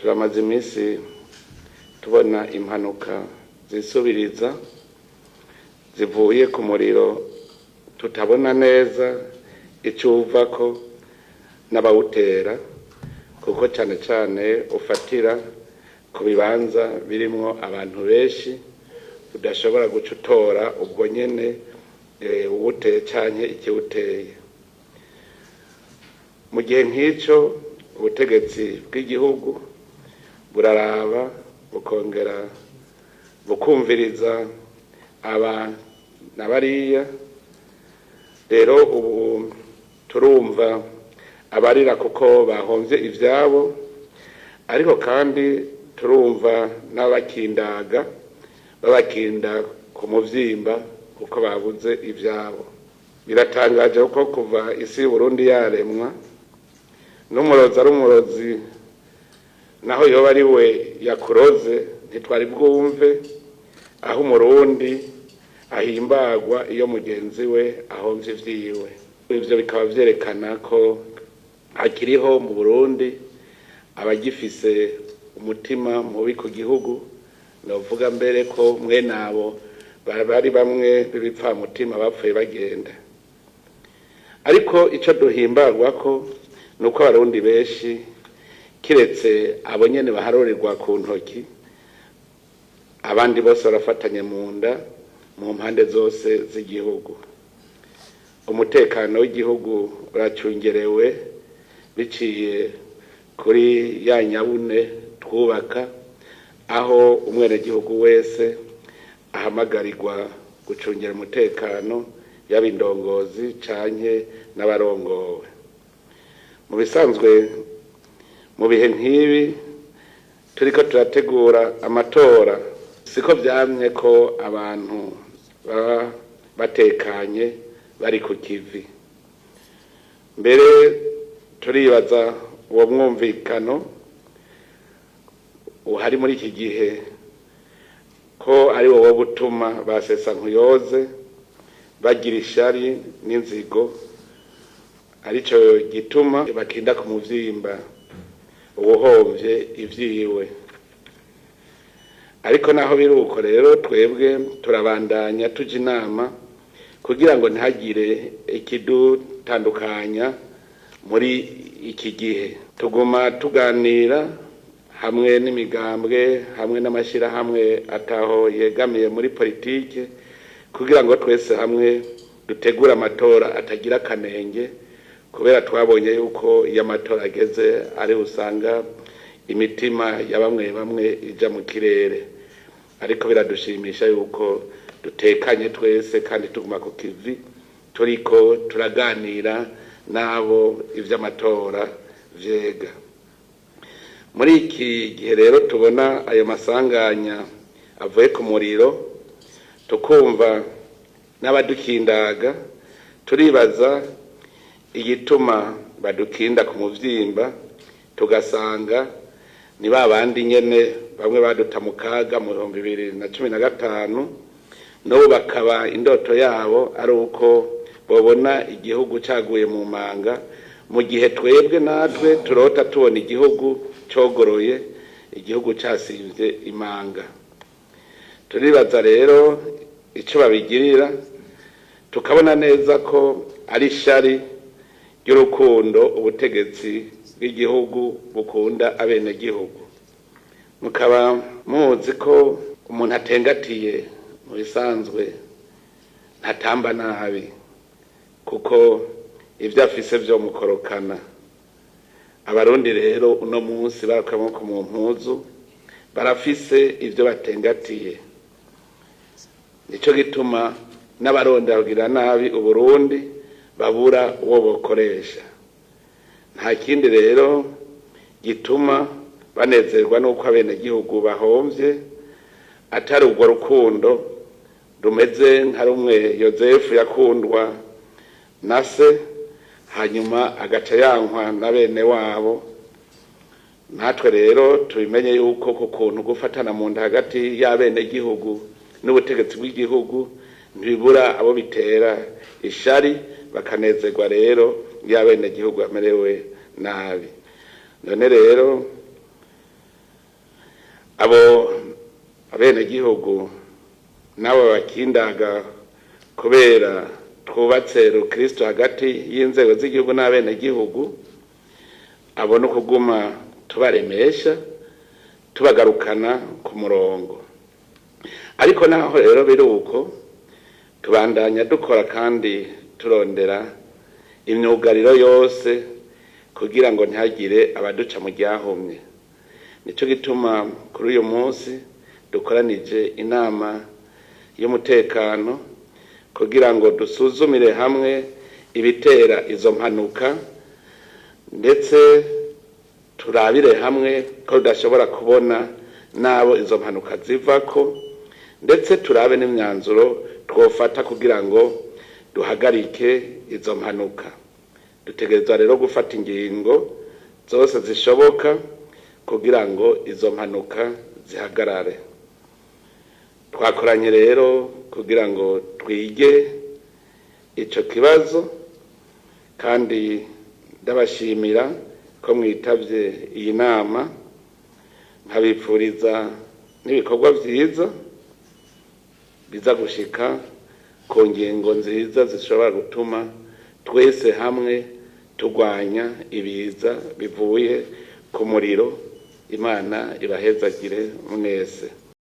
Turamaze iminsi tubona impanuka zisubiriza zivuye ku muriro tutabona neza ico uvako n'abawutera, kuko cane cane ufatira ku bibanza birimwo abantu benshi udashobora guca utora ubwo nyene uwuteye canke ikiwuteye. Mu gihe nk'ico, ubutegetsi bw'igihugu buraraba, bukongera bukumviriza aba na bariya. Rero ubu turumva abarira kuko bahomvye ivyabo, ariko kandi turumva n'abakindaga babakinda ku muvyimba kuko babuze ivyabo. Biratangaje kuko kuva isi y'Uburundi yaremwa, n'umurozi ari umurozi, naho yoba ari we yakuroze, ntitwari bwumve aho Umurundi ahimbagwa iyo mugenzi we ahomvye ivyiwe. Ivyo bikaba vyerekana ko hakiriho mu Burundi abagifise umutima mubi ku gihugu. Novuga mbere ko mwene abo bari bamwe b'ibipfamutima bapfuye bagenda. Ariko ico duhimbagwa ko nuko Abarundi benshi, kiretse abo nyene baharurirwa ku ntoki, abandi bose barafatanye mu nda mu mpande zose z'igihugu. Umutekano w'igihugu uracungerewe biciye kuri ya nyabune twubaka, aho umwenegihugu wese ahamagarirwa gucungera umutekano, yaba indongozi canke n'abarongowe. Mu bisanzwe, mu bihe nk'ibi turiko turategura amatora, siko vyamye ko abantu baba batekanye bari ku kivi. Mbere turibaza uwo mwumvikano uhari muri iki gihe ko ari wo gutuma basesa nkuyoze bagira ishari n'inzigo, arico gituma bakinda ku muvyimba uwuhomvye ivyiwe. Ariko naho biri uko rero, twebwe turabandanya tuja inama kugira ngo ntihagire ikidutandukanya. Muri iki gihe tuguma tuganira hamwe n'imigambwe, hamwe n'amashirahamwe ataho yegamiye muri politike, kugira ngo twese hamwe dutegure amatora atagira akanenge, kubera twabonye yuko iyo amatora ageze ari usanga imitima ya bamwe bamwe ija mu kirere. Ariko biradushimisha yuko dutekanye twese kandi tuguma ku kivi, turiko turaganira n'abo ivy'amatora vyega. Muri iki gihe rero tubona ayo masanganya avuye ku muriro, tukumva n'abadukindaga, turibaza igituma badukinda ku muvyimba, tugasanga ni ba bandi nyene bamwe baduta mu kaga mu 2015, n'ubu bakaba indoto yabo ari uko bobona igihugu caguye mu manga, mu gihe twebwe natwe turota tubona igihugu cogoroye, igihugu casimvye imanga. Turibaza rero ico babigirira, tukabona neza ko ari ishari ry'urukundo ubutegetsi bw'igihugu bukunda abenegihugu. Mukaba muzi ko umuntu atengatiye mu bisanzwe ntatamba nabi, kuko ibyo afise vyo mukorokana. Abarundi rero uno munsi barakuye amaboko mu mpuzu, barafise ivyo batengatiye. Nico gituma n'abarondera kugira nabi Uburundi babura uwo bokoresha. Nta kindi rero gituma banezerwa n'uko abenegihugu bahomvye atari urwo rukundo rumeze nka rumwe Yozefu yakundwa na se, hanyuma agaca yankwa na bene wabo. Natwe rero tubimenye yuko ku kuntu gufatana mu nda hagati y'abenegihugu n'ubutegetsi bw'igihugu ntibibura abo bitera ishari, bakanezerwa rero iyo abenegihugu bamerewe nabi. None rero Abo abenegihugu nabo bakindaga kubera twubatse rukristo hagati y'inzego z'igihugu n'abenegihugu, abo no kuguma tubaremesha, tubagarukana ku murongo. Ariko naho rero biri uko, tubandanya dukora kandi turondera imyugariro yose kugira ngo ntihagire abaduca mu ryahumye. Nico gituma kuri uyu munsi dukoranije inama y'umutekano kugira ngo dusuzumire hamwe ibitera izo mpanuka, ndetse turabire hamwe ko tudashobora kubona n'abo izo mpanuka zivako, ndetse turabe n'imyanzuro twofata kugira ngo duhagarike izo mpanuka. Dutegerezwa rero gufata ingingo zose zishoboka kugira ngo izo mpanuka zihagarare. Twakoranye rero kugira ngo twige ico kibazo, kandi ndabashimira ko mwitavye iyi nama, nkabipfuriza n'ibikorwa vyiza biza gushika ku ngingo nziza zishobora gutuma twese hamwe turwanya ibiza bivuye ku muriro. Imana ibahezagire mwese.